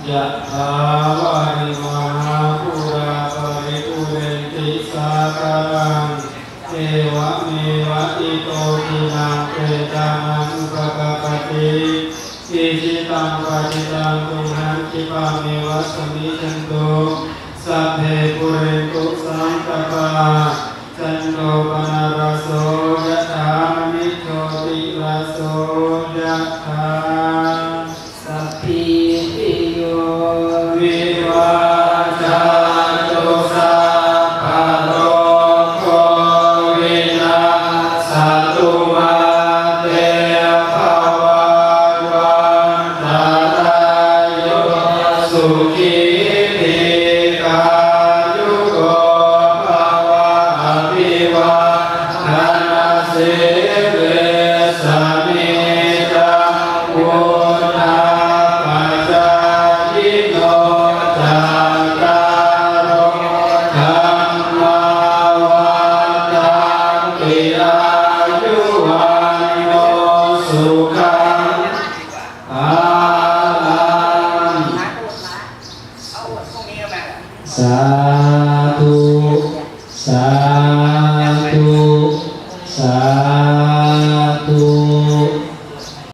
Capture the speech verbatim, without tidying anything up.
Yathā vārivahā pūrā paripūrenti sāgaraṃ, evameva ito dinnaṃ petānaṃ upakappati. Icchitaṃ patthitaṃ tumhaṃ khippameva samijjhatu, sabbe pūrentu saṅkappā, cando pannaraso